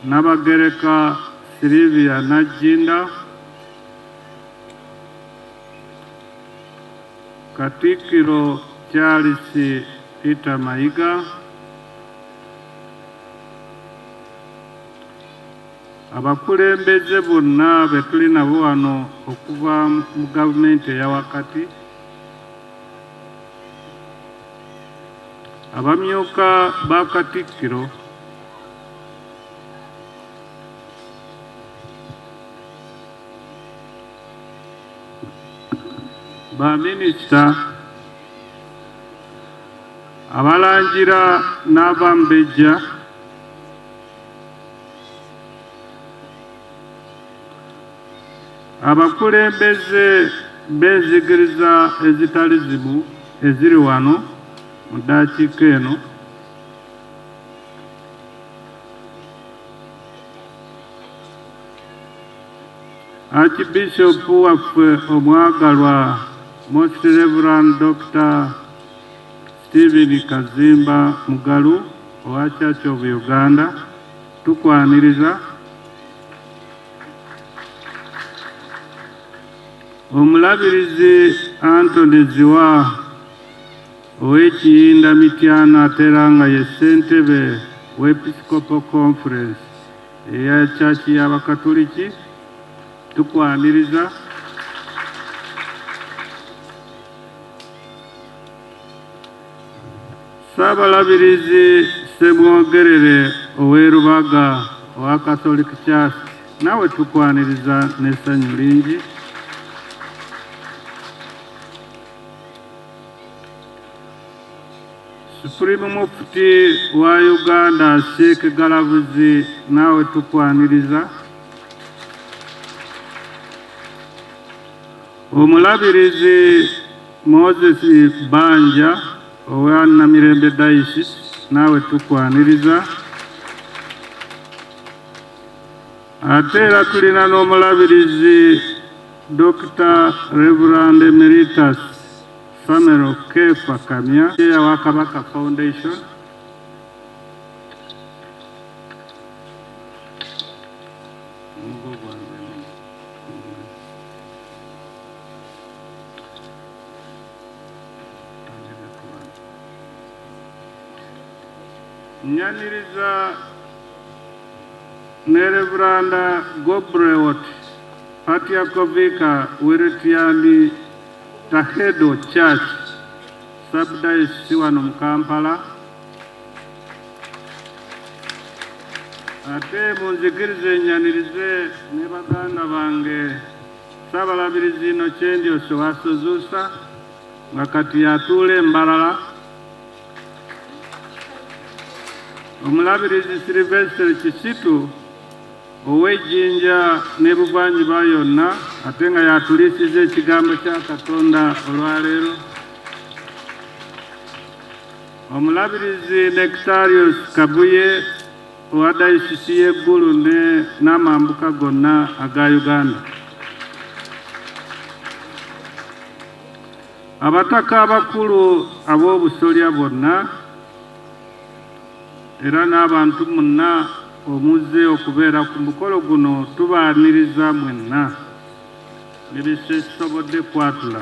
Nabagereka Sylvia Nagginda, Katikkiro Charles Peter Mayiga, abakulembeze bonna be tuli nabo wano okuva mu gavumenti eya wakati, abamyuka ba Katikkiro, baminisita, abalangira n'abambejja, abakulembeze b'enzikiriza ezitali zimu eziri wano mu ddakiika eno, Archbishop waffe omwagalwa Most Reverend Dr. Stephen Kazimba Mugalu owa Church of Uganda, tukwaniriza. Omulabirizi Anthony Zziwa ow'Ekiyinda Mityana ate era nga ye ssentebe w'Episcopal Conference eya Church y'Abakatuliki, tukwaniriza. Ssaabalabirizi Ssemwogerere ow'e Rubaga owa Catholic Church, naawe tukwaniriza n'essanyu lingi. Supreme Mufti wa Uganda Sheikh Galabuzi, naawe tukwaniriza. Omulabirizi Moses Banja owa Namirembe Diocese, naawe tukwaniriza. Ate era tulina n'omulabirizi Dr. Reverend Emeritus Samuel Kefa Kamya wa Kabaka Foundation. Nyaniriza ne Reverend Gobrewot Patriarchal Wiritiani Tahedo Church Subdiocese wano mu Kampala. Ate munzikirize nyanirize ne baganda bange Ssaabalabirizi Innocentius Wasozusa nga kati yatuula e Mbarara, Omulabirizi Sylvester Kisitu ow'Ejjinja n'Ebugwanjuba yonna ate nga yatuliisiza ekigambo kya Katonda olwaleero, Omulabirizi Nectarius Kabuye owa Dayosisi y'e Gulu n'amambuka gonna aga Uganda. Abataka abakulu ab'obusolya bonna era n'abantu munna omuzze okubeera ku mukolo guno tubaaniriza mwenna ne bye sisobodde kwatula.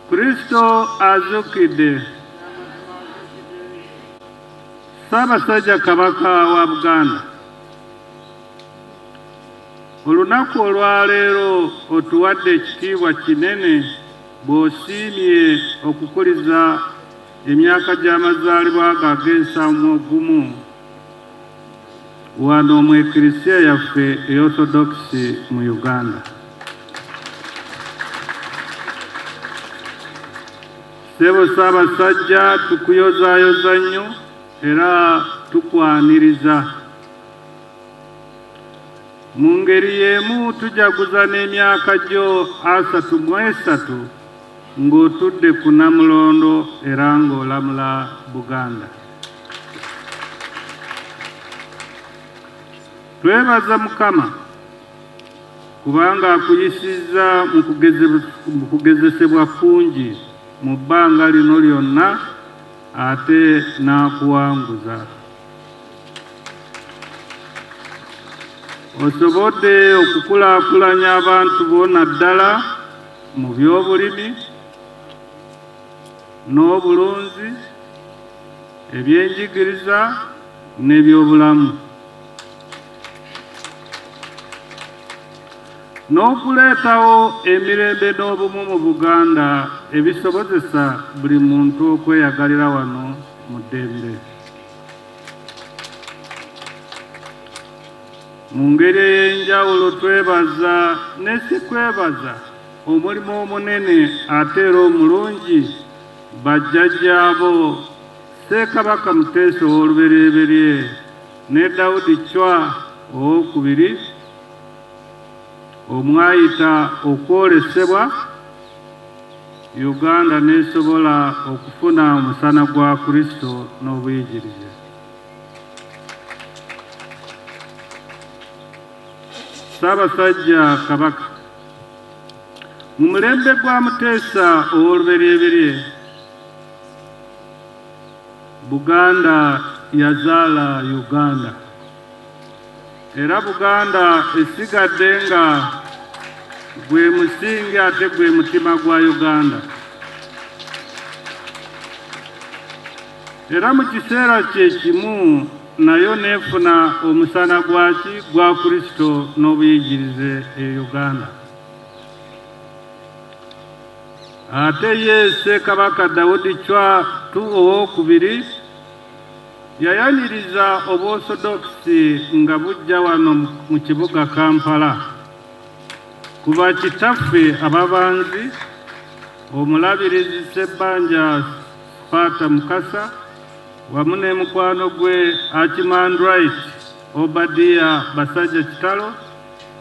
Kristo azuukidde. Ssaabasajja Kabaka wa Buganda, olunaku olwaleero otuwadde ekitiibwa kinene bw'osiimye okukuliza emyaka gy'amazaalibwa go ag'ensanvu ogumu wano mu Eklezia yaffe ey'Orthodox mu Uganda. Ssebo Ssaabasajja, tukuyozaayoza nnyo era tukwaniriza. Mu ngeri y'emu tujaguza n'emyaka gyo 33 ng'otudde ku Namulondo era ng'olamula Buganda. Twebaza Mukama Kubanga akuyisizza mu kugezesebwa kungi mu bbanga lino lyonna ate n'akuwanguza. Osobodde okukulaakulanya abantu bo naddala mu byobulimi n'obulunzi, ebyenjigiriza n'ebyobulamu. N'okuleetawo emirembe n'obumu mu Buganda ebisobozesa buli muntu okweyagalira wano mu ddembe. Mu ngeri ey'enjawulo twebaza ne sikwebaza omulimu omunene ate era omulungi bajjajjaabo Ssekabaka Muteesa Ow'olubereberye ne Daudi Chwa Ow'okubiri omwayita okwolesebwa Uganda n'esobola okufuna omusana gwa Kristo n'obuyigirize. Ssaabasajja Kabaka, mu mulembe gwa Muteesa Ow'olubereberye, Buganda yazaala Uganda era Buganda esigadde nga gwe musingi ate gwe mutima gwa Uganda. Era mu kiseera kye kimu nayo n'efuna omusana gwaki gwa Kristo n'obuyigirize e Uganda. Ate ye Ssekabaka Daudi Chwa II Owookubiri yayaniriza Obwosodokisi nga bujja wano mu kibuga Kampala ku bakitaffe ababanzi Omulabirizi Ssebbanja Sparta Mukasa wamu ne mukwano gwe Archimandrite Obadia Basajja Kitalo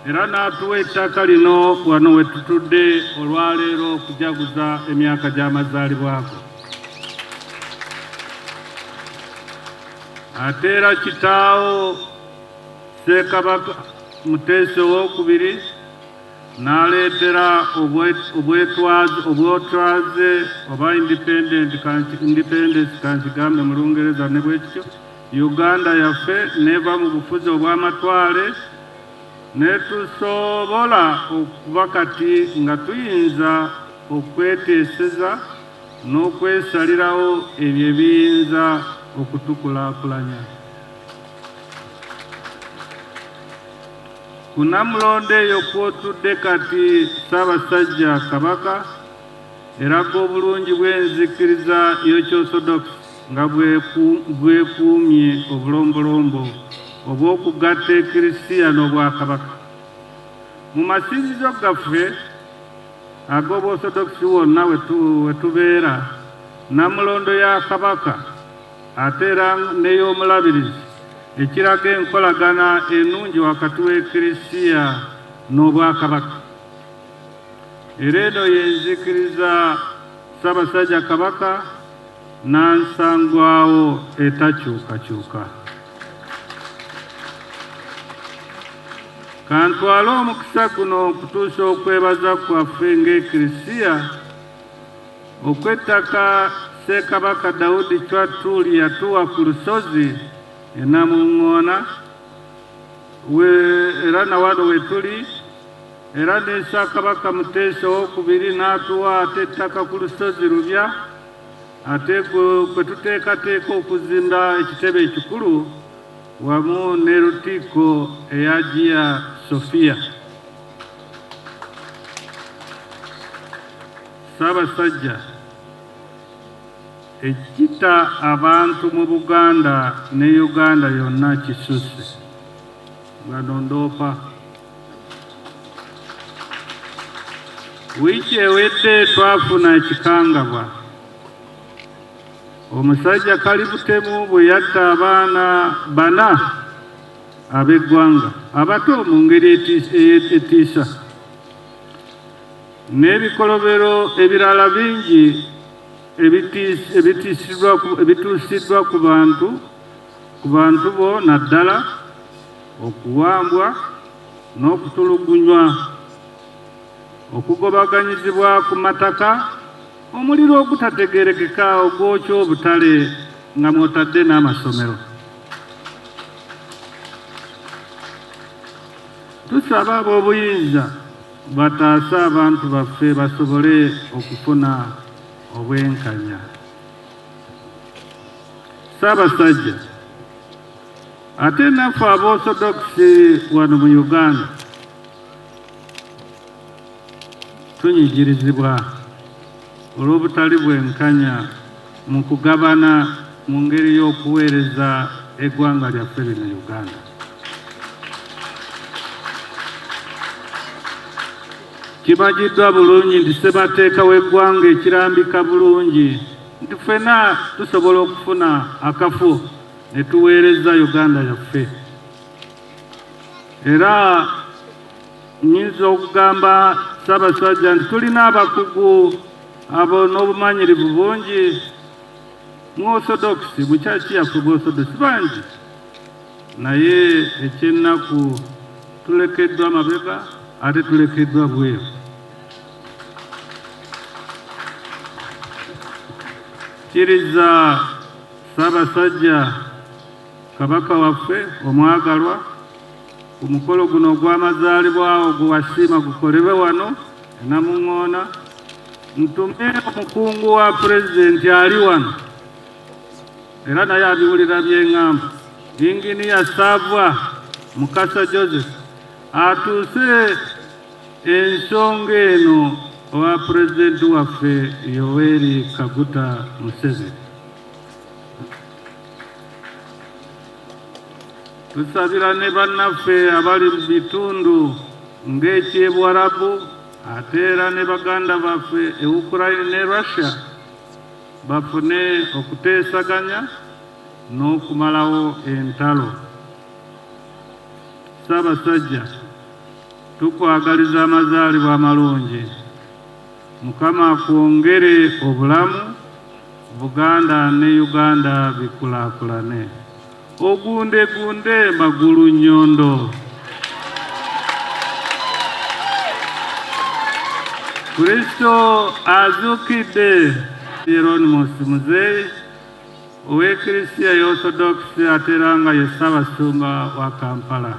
era n'atuwa ettaka lino wano we tutudde olwaleero okujaguza emyaka gy'amazaalibwa go. Ate era kitaawo Ssekabaka Muteesa Owookubiri n'aleetera obwetwaze oba independent independence kankigambe mu Lungereza ne bwekityo Uganda yaffe n'eva mu bufuzi obw'amatwale ne tusobola okuba kati nga tuyinza okweteeseza n'okwesalirawo ebyo ebiyinza okutukulaakulanya. Ku Namulondo eyo kw'otudde kati Ssaabasajja Kabaka eraga obulungi bw'enzikiriza y'Ekyosodokisi nga bw'ekuumye obulombolombo obw'okugatta Eklisia n'Obwakabaka. Mu masinzizo gaffe ag'Obwosodokisi wonna we tubeera, Namulondo ya Kabaka ate era n'ey'Omulabirizi ekiraga enkolagana enungi wakati w'Eklisia n'Obwakabaka. Era eno y'enzikiriza Ssaabasajja Kabaka nansangwawo etakyukakyuka. Kantwale omukisa guno okutuusa okwebaza kwaffe ng'Eklisia okw'ettaka Ssekabaka Daudi Chwa II lye yatuwa ku lusozi e Namuŋŋoona we era na wano we tuli era ne Ssaakabaka Muteesa Owookubiri n'atuwa ate ettaka ku lusozi Lubya ate kwe tuteekateeka okuzimba ekitebe ekikulu wamu ne Lutikko eya Hagia Sophia. Ssaabasajja, ekitta abantu mu Buganda ne Uganda yonna kisusse. Wano ndoopa. Wiiki ewedde twafuna ekikangabwa. Omusajja Kalibutemu bwe yatta abaana bana ab'eggwanga abato mu ngeri etiisa. N'ebikolobero ebirala bingi ebituusiddwa ku bantu ku bantu bo naddala okuwambwa n'okutulugunywa, okugobaganyizibwa ku mataka, omuliro ogutategeerekeka ogwokya obutale nga mw'otadde n'amasomero. Tusaba ab'obuyinza bataase abantu baffe basobole okufuna obwenkanya. Ssaabasajja, ate naffe Abaorthodox wano mu Uganda tunyigirizibwa olw'obutali bwenkanya mu kugabana mu ngeri y'okuweereza eggwanga lyaffe lino Uganda. Kimanyiddwa bulungi nti ssemateeka w'eggwanga ekirambika bulungi nti ffenna tusobola okufuna akafo ne tuweereza Uganda yaffe. Era nnyinza okugamba Ssaabasajja nti tulina abakugu abo n'obumanyirivu bungi mu Orthodox, mu kyaki yaffe mu Orthodox bangi, naye ekyennaku tulekeddwa mabega ate tulekeddwa bweru. Kkiriza Ssaabasajja Kabaka waffe omwagalwa ku mukolo guno ogw'amazaalibwa ogwo wasiima gukolebwe wano e Namuŋŋoona, ntume omukungu wa Pulezidenti ali wano era naye abiwulira bye ŋŋamba, Yinginiya Ssaabwa Mukasa Joseph atuuse ensonga eno owa Pulezidenti waffe Yoweri Kaguta Museveni. Tusabira ne bannaffe abali mu bitundu ng'eky'e Buwarabu ate era ne baganda baffe e Ukraine ne Russia bafune okuteesaganya n'okumalawo entalo. Ssaabasajja, tukwagaliza amazaalibwa amalungi. Mukama akwongere obulamu, Buganda ne Uganda bikulaakulane. Ogundegunde magulu nnyondo. Kristo azuukidde. Hieronymus Muzeeyi ow'Eklisia y'Orthodox ate era nga ye Ssaabasumba wa Kampala.